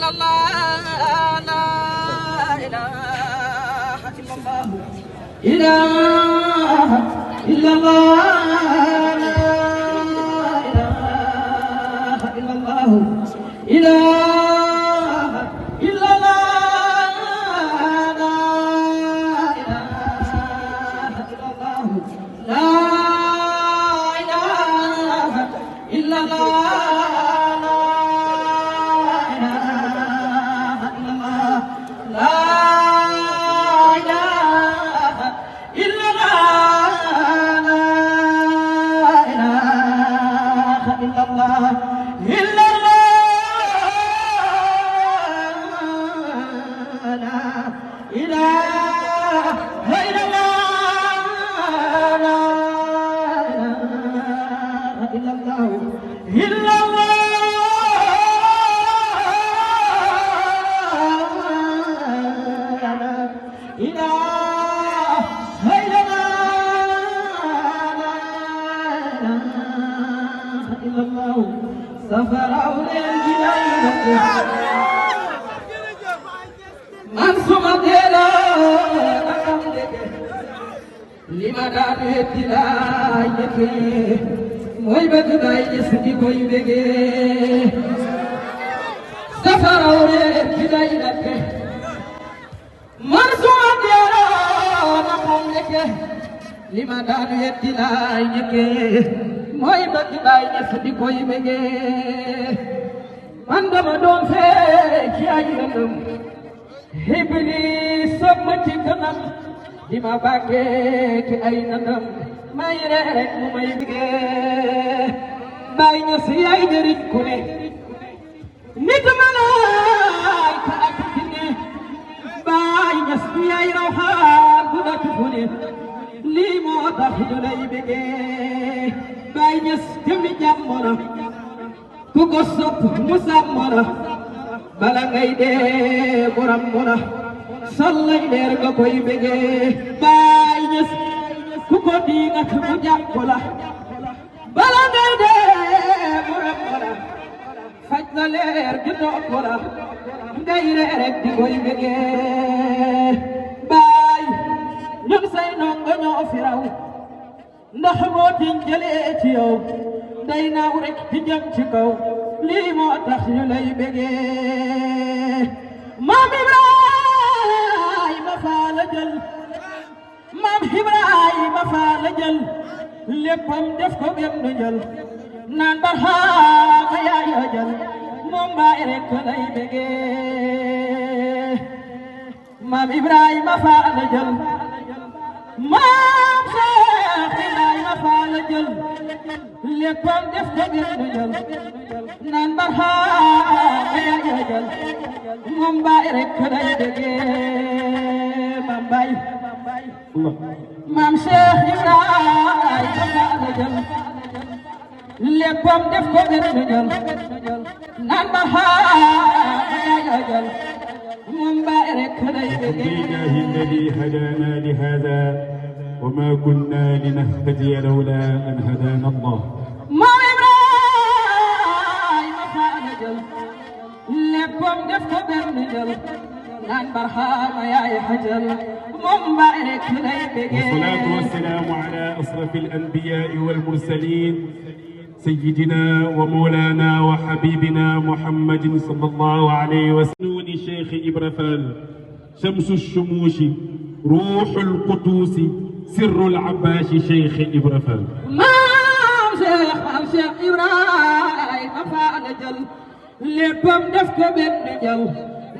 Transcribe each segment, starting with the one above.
الله لا إله إلا الله إله إلا الله لا إله إلا الله إله إلا الله لا إله إلا الله لا إله إلا الله سفر أولي الجنين من سمدنا لما دارت لايك موي بداي جسدي كوي بيجي سفر أولي الجنين من سمدنا نقومك لما دارت لايك mooy bëgg baay ñes di koy bëggee man dama doon fee ci ay lëndëm Iblis soog ma ci kanam di ma bàggee ci ay lëndëm may ree rek mu may bëggee baay ñes yaay jëriñ ku ne nit malaayka ak jinne baay ñes yaay rawxaan bu dëkk fu ne lii moo tax ñu lay bëggee baay ñes jëmi jàmm na ku ko sopp mu sàmm na bala ngay dee boram mu na sallay leer nga koy bëggee baay ñes ku ko diingat mu jàpp la bala ngay dee boram mu na faj na leer gi topp la ngay ree rek di koy bëggee baay ñun say nongo ñoo fi raw ndax moo tiñ jëlee ci yow day naaw rek di jëm ci kaw lii moo tax ñu lay bëggee maam Ibrahima faa la jël maam Ibrahima faa la jël léppam def ko benn jël naan barxaama yaaya jël moom baay rek lay bëggee maam Ibrahima faa la jël maam Cheikh Ibrahima faa la jël léppam def ko benn jël naan barxaama yaaya jël moom baay rek lay bëggee maam baay maam Cheikh Ibrahima faa la jël léppam def ko benn jël naan barxaama yaaya jël moom baay rek lay bëggee الذي هدانا لهذا وما كنا لنهتدي لولا أن هدانا الله maam Ibrahima faa la jël léppam def ko benn jël naan barxaama yaay xajal moom baay rek lay bëggee والصلاة والسلام على أشرف الأنبياء والمرسلين سيدنا ومولانا وحبيبنا محمد صلى الله عليه وسلم شيخ إبرفال شمس الشموش روح القدوس سر العباس شيخ إبرفال maam Cheikh Ibrahima faa la jël léppam def ko benn jël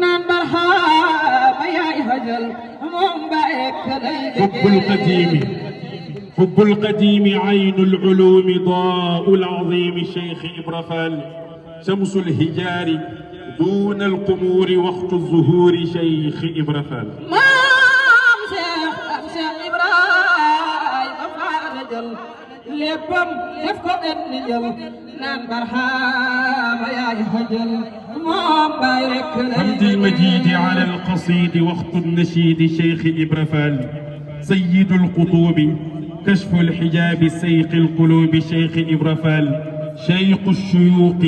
naan barxaama yaay xajal moom baay rek lay حب القديم حب القديم عين العلوم ضاء العظيم شيخ إبرفال شمس الهجار دون القمور وقت الظهور شيخ إبرفال maam Cheikh Ibrahima faa la jël léppam def ko benn jël naan barxaama yaay xajal moom baay rek lay حمد المجيد على القصيد وقت النشيد شيخ إبرفال سيد القطوب كشف الحجاب سيق القلوب شيخ إبرفال شيخ الشيوخ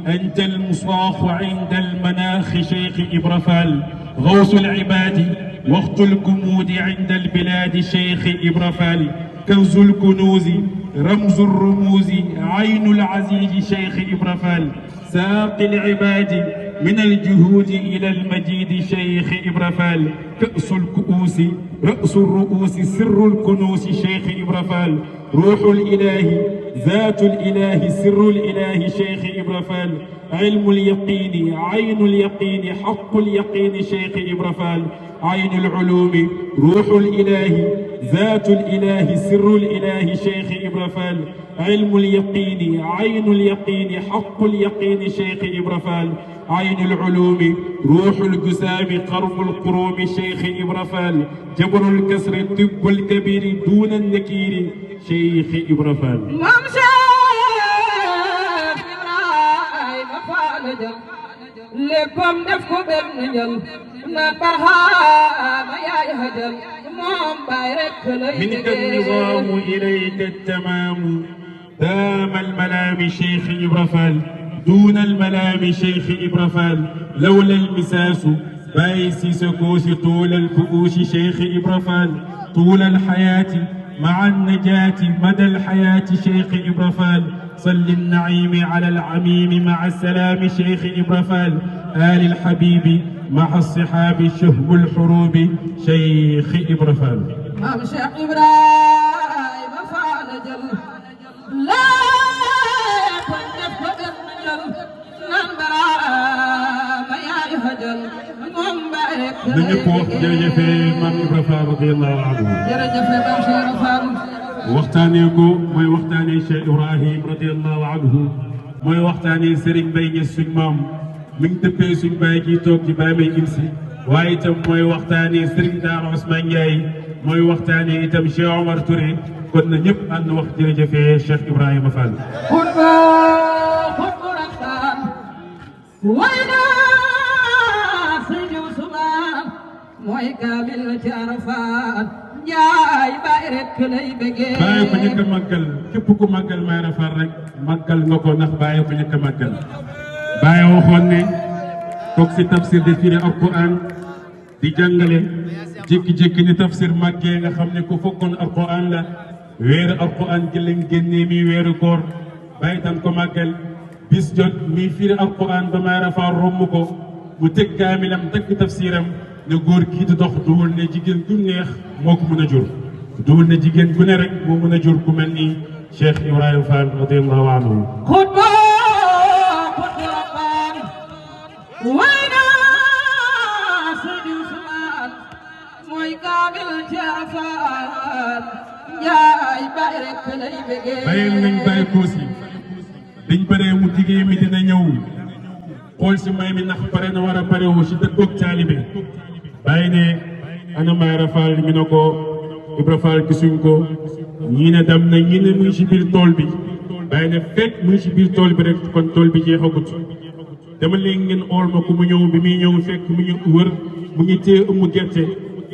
أنت المصاخ عند المناخ شيخ إبرفال غوث العباد وقت الكمود عند البلاد شيخ إبرفال كنز الكنوز رمز الرموز عين العزيز شيخ إبرفال ساقي العباد من الجهود إلى المجيد شيخ إبرفال كأس الكؤوس رأس الرؤوس سر الكنوس شيخ إبرفال روح الإله ذات الإله سر الإله شيخ إبرفال علم اليقين عين اليقين حق اليقين شيخ إبرفال عين العلوم روح الإله ذات الإله سر الإله شيخ إبرفال علم اليقين عين اليقين حق اليقين شيخ إبرفال عين العلوم روح الجسام قرب القروم شيخ إبرفال جبر الكسر الطب الكبير دون النكير شيخ إبرفال لكم دفكو بالنجل نبرها يا يهجل موم بايرك منك النظام إليك التمام دام الملام شيخ إبرفال دون الملام شيخ إبرفال لولا المساس بايسي سكوس طول الكؤوس شيخ إبرفال طول الحياة مع النجاة مدى الحياة شيخ إبرفال صل النعيم على العميم مع السلام شيخ إبرفال آل الحبيب مع الصحاب شهب الحروب شيخ إبرفال مام شيخ إبراهيم فعل جل لا كنت فقر ننبرا ما يا يهجل نñëpp wax jërëjëfe Maam Ibra Fall radiyallahu anhu jërëjëfe Maam Cheikh Ibra Fall waxtaanee ko mooy waxtaanee Cheikh Ibrahim radiyallahu anhu mooy waxtaanee Serigne Mbaye Niass suñ maam mi ngi dëppee suñ baay ji toog ci baay may imsi waaye itam mooy waxtaanee Serigne Daara Ousmane Ndiaye mooy waxtaanee itam Cheikh Omar Touré kon na ñëpp ànd wax jërëjëfe Cheikh Ibrahima Fall mooy kaamil ci Arafat Njaay baay rek lay bëggee bàyyi ko njëkk a màggal képp ku màggal may Arafat rek màggal nga ko ndax bàyyi ko njëkk a màggal bàyyi waxoon ne toog si tafsir di firi Alquran di jàngale jékki-jékki ni tafsir màggee nga xam ne ku fokkoon Alquran la weeru Alquran gi lañ génnee mi weeru koor bàyyi tam ko màggal bis jot mi firi Alquran ba may Arafat romb ko mu tëgg kaamilam tëgg tafsiram ne góor kii di dox duwul ne jigéen gu neex moo ko mën a jur duwul ne jigéen gu ne rek moo mën a jur ku mel ni Cheikh Ibrahima Fall radiyallahu anhu xutba rabaan wayna Seydi Usmaan mooy kaamil ci Arafat Njaay baay rek lay bëggee bàyyil nañ bàyyi koos yi biñ bëree mu digee mi dina ñëw xool si may mi ndax pare na war a pare wu si dëkkoog taalibe bàyyi ne ana may Ibra Fall ñu ne ko Ibra Fall gisuñ ko ñii ne dem na ñii ne mu ngi si biir tool bi bàyyi ne fekk mu ngi si biir tool bi rek kon tool bi jeexagut dama léegi ngeen ool ma ku mu ñëw bi muy ñëw fekk mu ngi wër mu ngi téye ëmb gerte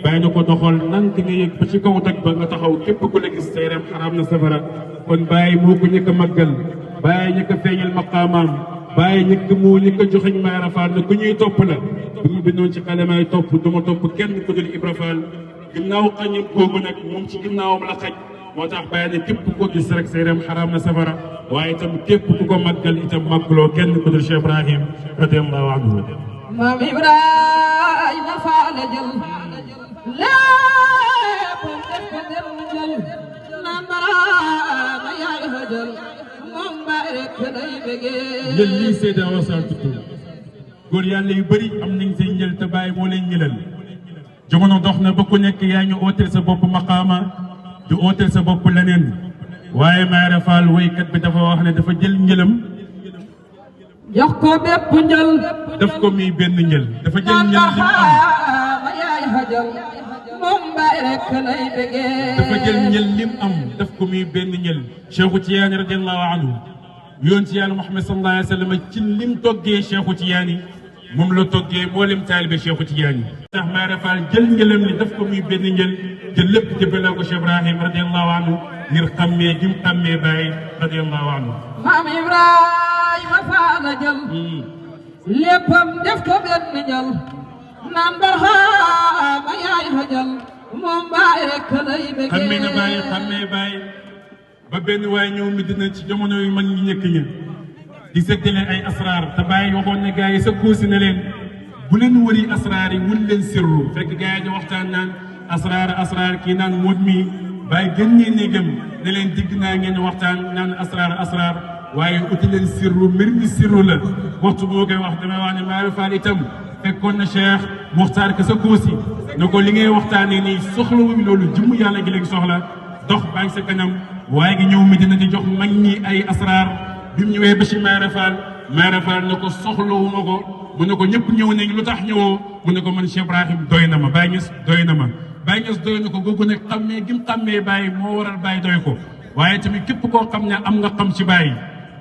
bàyyi na ko doxal nank nga yëg ba ci kaw tag ba nga taxaw képp ku la gis sa yaram xaraam na safara kon bàyyi moo ko ñëkk a màggal bàyyi ñëkk a feeñal maqaamaam bàyyi ñëkk moo ñëkk a joxeñ may Ibra Fall ne ku ñuy topp la bu mu bindoon ci xalamay topp duma topp kenn ku dul Ibra Fall ginnaaw xañam googu nag moom ci ginnaawam la xaj moo tax bàyyi ne képp ku ko gis rek sa yaram xaraam na safara waaye itam képp ku ko màggal itam màggaloo kenn ku dul Cheikh Ibrahim radiyallahu anhu Maam Ibrahima Fall jël lépp def ko dem jël naan baraama yaay hëjël moom baay rek lay bëggee njël lii Seyda Wasal tudd góor yàlla yu bëri am nañ seen njël te bàyyi moo leen njëlal jamono dox na ba ku nekk yaa ñu ooteel sa bopp maqaama di ooteel sa bopp leneen waaye may Ibra Fall woykat bi dafa wax ne dafa jël njëlam jox ko bépp njël daf ko muy benn njël dafa jël njël li mu am yaay hëjël moom baay rek lay bëggee dafa jël njël li mu am daf ko muy benn njël Cheikhu Tiyaani radiyallahu anhu yoon ci yàlla Muhammad sallallahu alayhi wa sallam ci lim toggee Cheikhu Tiyaani moom la toggee mboolem taalibe Cheikhu Tiyaani ndax may Ibra Fall jël njëlam li daf ko muy benn njël jël lépp jëbbaloo ko Cheikh Ibrahim radiyallahu anhu ngir xammee gi mu xammee Baay radiyallahu anhu Maam Ibrahima Ibrahima faala jël léppam def ko benn jël naan barxaama yaay xajal moom baay rek lay bëggee xammee na baay xammee baay ba benn waay ñëw mi dina ci jamono yu mag ñi ñëkk ña di seddale ay asraar te baay waxoon ne gars yi sa koosi na leen bu leen wëri asraar yi wun leen sirru fekk gars yi di waxtaan naan asraar kii naan móot mi baay gën ñee néegam ne leen digg naa ngeen waxtaan naan asraar waaye uti leen sirru mbir mi sirru la waxtu boo koy wax damay wax ne Maodo Fall itam fekkoon na Cheikh Mokhtar ka sa koosi ne ko li ngay waxtaanee nii soxla wuñ loolu jëmm yàlla gi lañ soxla dox baa ngi sa kanam waaye gi ñëw mi dina di jox mag ñi ay asraar bi mu ñëwee ba ci Maodo Fall ne ko soxlawuma ko mu ne ko ñëpp ñëw nañ lu tax ñëwoo mu ne ko man Cheikh Ibrahim doy na ma Baye Niass doy na ma Baye Niass doy na ko googu nag xammee gi mu xammee Baye moo waral Baye doy ko waaye tamit képp koo xam ne am nga xam ci Baye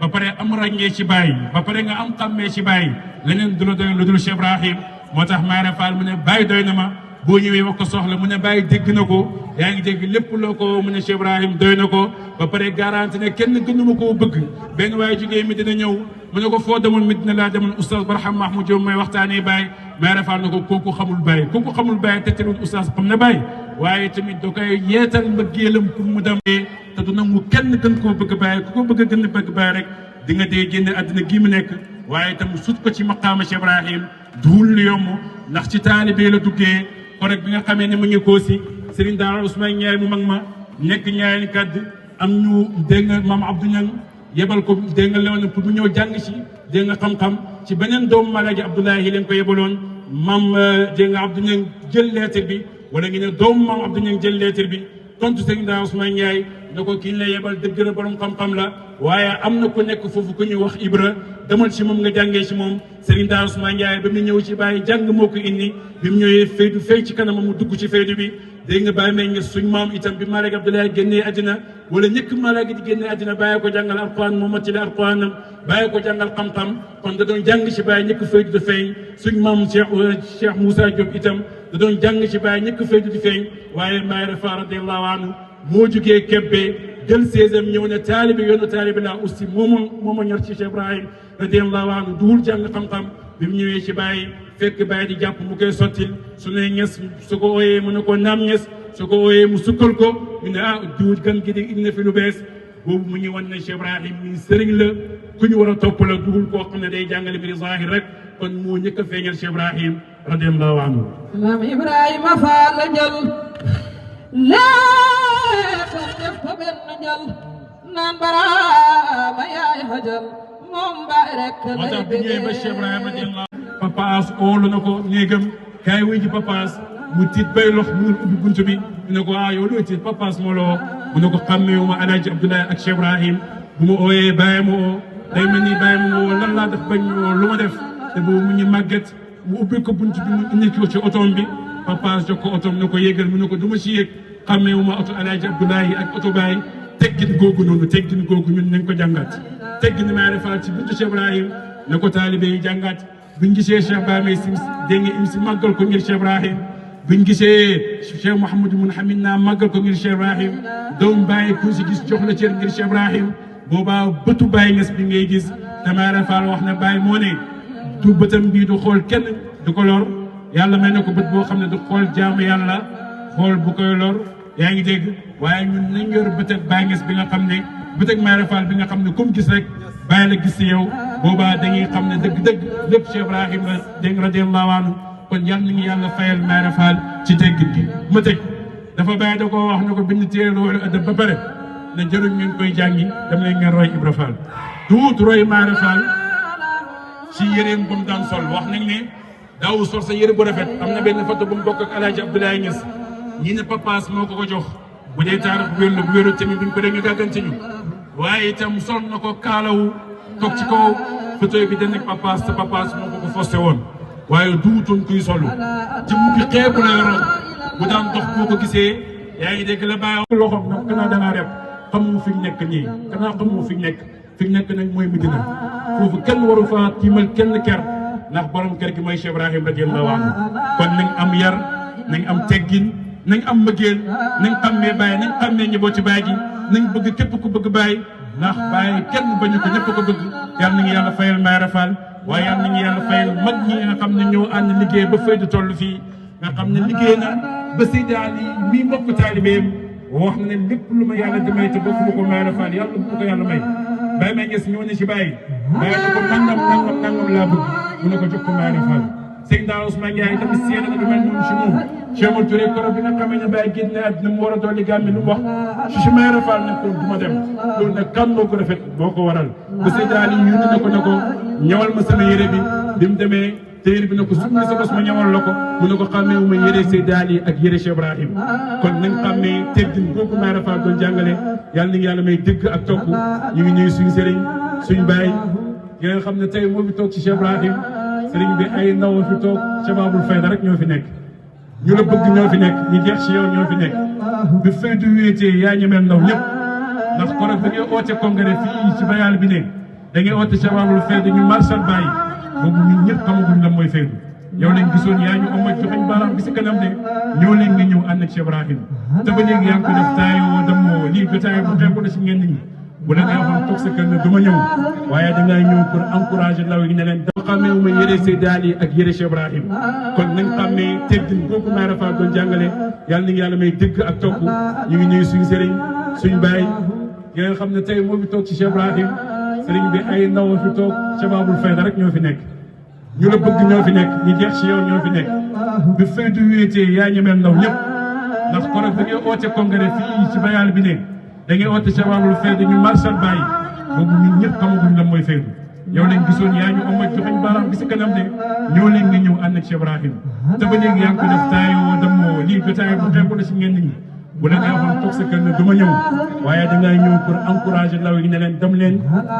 ba pare am ràññee ci Baye ba pare nga am xammee ci Baye leneen du la doy lu dul Cheikh Ibrahim moo tax Maodo Fall mu ne Baye doy na ma boo ñëwee wax ko soxla mu ne Baye dégg na ko yaa ngi dégg lépp loo ko mu ne Cheikh Ibrahim doy na ko ba pare garanti ne kenn gënuma koo bëgg benn waaye jógee mi dina ñëw mu ne ko foo demoon mi dina laa demoon oustaz Barham Mahmoud Diop may waxtaanee Baye Maodo Fall na ko kooku xamul Baye te teewul oustaz xam na Baye waaye tamit da koy yeetal mbëggeelam pour mu demee te du nangu kenn gën koo bëgg Baye ku ko bëgg a gën a bëgg Baye rek di nga dee génne àddina gii mu nekk waaye itam sut ko ci maqaama Cheikh Ibrahim duul lu yomb ndax ci taalibe la duggee ko rek bi nga xamee ne mu ngi koosi Serigne Daara Ousmane Ndiaye mu mag ma nekk ñaari kàddu am ñu dégg nga maam Abdou Niang yebal ko dégg nga lewoon pour mu ñëw jàng ci dégg nga xam-xam ci beneen doomu Malaaji Abdoulahi leen ko yebaloon maam dégg nga Abdou Niang jël lettre bi wala ngi ne doomu maam Abdou Niang jël lettre bi tontu Serigne Daara Ousmane Ndiaye ne ko kii la yebal dëgg la borom xam-xam la waaye am na ku nekk foofu ku ñuy wax Ibra demal ci moom nga jàngee ci moom Serigne Daara Ousmane Ndiaye ba mu ñëw ci Baye jàng moo ko indi bi mu ñëwee faydu fay ci kanamam mu dugg ci faydu bi dégg nga Baye may nga suñ maam itam bi Malaaji Abdoulaye génnee àddina wala ñëkk Malaaji di génnee àddina bàyyi ko jàngal alquran moom ma ci la alquranam bàyyi ko jàngal xam-xam kon da doon jàng ci Baye ñëkk faydu di feeñ suñ maam Cheikh Moussa Diop itam da doon jàng ci Baye ñëkk faydu di feeñ waaye Maodo Fall radiyallahu anhu moo jugee Kébé jël 16e ñëw ne taalibi yoonu taalibi laa aussi mooma ñor ci Cheikh Ibrahim radiyallahu anhu duul jàng xam-xam bi mu ñëwee ci Baye fekk Baye di jàpp mu koy sottil su ne ñes su ko ooyee mu ne ko naam ñes su ko ooyee mu sukkal ko ñu ne duul gan gi di indi na fi lu bees boobu mu ñu wan ne Cheikh Ibrahim mi sëriñ la ku ñu war a topp la duul koo xam ne day jàngale mbiri zahir rek kon moo ñëkk a feeñal Cheikh Ibrahim radiyallahu anhu maam Ibrahima Fall la jël léppam def ko benn jël naan baraama yaay xajal moom Baye rek moo tax bi ñëwee ba Cheikh Ibrahim radiyallahu papaas oolu na ko néegam kaay wuy ji papaas mu tiit bay lox mu ubbi buntu bi mu ne ko yow loo tiit papaas moo la woo mu ne ko xàmmeewu ma Alaaji Abdoulaye ak Cheikh Ibrahim bu ma ooyee Baye ma oo day mel ni Baye ma oo lan laa def bañ oo lu ma def te boobu mu ñu màgget mu ubbi ko buntu bi mu indi ko ci otoom bi papaas jox ko otoom ne ko yéegal mu ne ko du ma ci yéeg xàmmeewu ma oto Alaaji Abdoulaye ak oto Baye teggin googu noonu teggin googu ñun nañ ko jàngat teggin Maodo Fall ci buntu Cheikh Ibrahim ne ko taalibe yi jàngat buñ gisee Cheikh Baye may si dégg nga im si màggal ko ngir Cheikh Ibrahim buñ gisee Cheikh Mouhamadou mun xamit naa màggal ko ngir Cheikh Ibrahim doom Baye ku si gis jox la cër ngir Cheikh Ibrahim boobaa bëtu Baye Niass bi ngay gis te Maodo Fall wax na Baye moo ne du bëtam bii du xool kenn du ko lor yàlla may na ko bët boo xam ne du xool jaamu yàlla xool bu koy lor yaa ngi dégg waaye ñun nañ yor bëtëg Baye Niass bi nga xam ne bëtëg Maodo Fall bi nga xam ne comme gis rek Baye la gis si yow boobaa dañuy xam ne dëgg-dëgg lépp Cheikh Ibrahim la dégg radiyallahu anhu kon yal nañu yàlla fayal Maodo Fall ci teggin gi ma tëj dafa Baye da koo wax ne ko bind téere Ruuhul Adab ba pare ne jëruñ ngeen koy jàngi dam leen ngeen roy Ibra Fall duut roy Maodo Fall ci yëreem bu mu daan sol wax nañ ne daaw sol sa yëre bu rafet am na benn photo bu mu bokk ak Alaaji Abdoulaye Niass ñi ne papaas moo ko jox bu dee taarix bu wér la bu wéru tamit buñ ko dee ñu gàggante ñu waaye itam sol na ko kaalawu toog ci kaw photo bi dañ nekk papaas te papaas moo ko fosté woon waaye duutoon kuy solu jëmm bi xeebu la yoroon bu daan dox boo ko gisee yaa ngi dégg la bàyyi loxoom nag kanaa dangaa rep xamu fi ñu nekk nii kanaa xamu fi ñu nekk nag mooy Medina foofu kenn waru faa tiimal kenn ker ndax borom kër gi mooy Cheikh Ibrahim radiyallahu anhu kon nañ am yar nañ am teggin nañ am mbëggeel nañ xàmmee Baye nañ xàmmee njabooti Baye gi nañ bëgg képp ku bëgg Baye ndax bàyyi kenn bañu ko ñëpp ko bëgg yal nañu yàlla fayal Mayra Fall waaye yal nañu yàlla fayal mag ñi nga xam ne ñoo ànd liggéey ba fay di toll fii nga xam ne liggéey na ba Seydi Ali mii mbokk taalibeem wax na ne lépp lu ma yàlla di may te bokk ma ko Mayra Fall yàlla bu ko yàlla may Baye May Niass ñëw na ci Baye Baye ne ko nangam laa bëgg mu ne ko jox ko Mayra Fall Seydina Ousmane Ndiaye tamit seena na lu mel noonu ci moom Cheikh Omar Touré koro bi nga xamee ne Baye génn na àddina mu war a dolli gàmmi lu mu wax ci Mayra Fall ne ko du ma dem loolu nag kan moo ko rafet boo ko waral ba Seydi Ali yónni na ko ne ko ñëwal ma sama yére bi mu demee te yére bi ne ko summi sa bos ma ñëwal la ko mu ne ko xàmmee wu ma yére Seydi Ali ak yére Cheikh Ibrahim kon nañ xàmmee teggin googu Mayra Fall doon jàngale yàlla nañu yàlla may dëgg ak topp ñu ngi nuyu suñu sëriñ suñu baay yi nga xam ne tey moo fi toog ci Cheikh Ibrahim sëriñ bi ay ndaw fi toog Shababul Fayda rek ñoo fi nekk ñu la bëgg ñoo fi nekk ñu jeex ci yow ñoo fi nekk bi faydu wéetee yaa ñemeel ndaw ñëpp ndax kon da ngay oote congrès fii ci bayal bi ne da ngay oote Shababul Fayda ñu marshal bàyyi boobu ñun ñëpp xamaguñ la mooy faydu yow lañ gisoon yaa ñu omat joxeñ baaraam bi si kanam ne ñoo leen nga ñëw ànd ak Cheikh Ibrahim te ba léegi yaa ngi ko def taayoo damoo lii jotaay bu xeebu la si ngeen nit ñi bu la neexoon toog sa kër ne du ma ñëw waaye dangay ñëw pour encourager ndaw yi ne leen dama xàmmee wu ma yére Seydi Ali ak yére Cheikh Ibrahim kon nañ xàmmee teggin googu Mayra Fall doon jàngale yàlla nañu yàlla may dëgg ak topp ñu ngi nuyu suñu sëriñ suñu baay yi nga xam ne tey moo fi toog ci Cheikh Ibrahim sëriñ bi ay ndaw fi toog Shababul Fayda rek ñoo fi nekk ñu la bëgg ñoo fi nekk ñu jeex ci yow ñoo fi nekk bi faydu wéetee yaa ñemeel ndaw ñëpp ndax kon da ngay oote congrès fii ci bayal bi ne da ngay oote Shababul Fayda ñu marshal bàyyi boobu ñun ñëpp xamaguñ la mooy faydu yow lañ gisoon yaa ñu omat joxeñ baaraam bi si kanam ne ñoo leen nga ñëw ànd ak Cheikh Ibrahim te ba léegi yaa ngi ko def taayoo damoo lii jotaay bu xeebu la si ngeen nit ñi bu la neexoon toog sa kër ne du ma ñëw waaye dangay ñëw pour encourager ndaw yi ne leen dem leen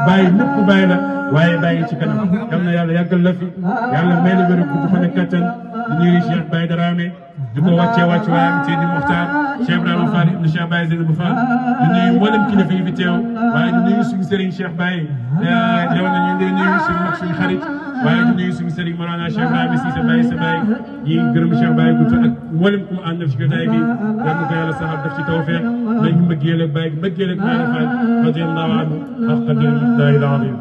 bàyyi lépp bàyyi la waaye bàyyi ci kanam yal na yàlla yàggal la fi yàlla may la wér gudd fan ak kattan di nuyu Cheikh Baye Dramé di ko wàccee waayam Seydi Mokhtar Cheikh Ibrahima Fall ibn Cheikh Baye Zeynabou Fall di nuyu mboolem kilifa yi fi teew waaye di nuyu suñu sëriñ Cheikh Baye yow na ñu ngi nuyu suñu mag suñu xarit waaye di nuyu suñu sëriñ Mawlana Cheikh Ibrahima Cissé Baye sa Baye ñi gërëm Cheikh Baye Goutou ak mboolem ku mu àndal ci jotaay bi yal na ko yàlla saxal def ci tawfeex nañu mbëggeel ak Baye mbëggeel ak Mayra Fall radiyallahu anhu haqqa qadrihi al-azim.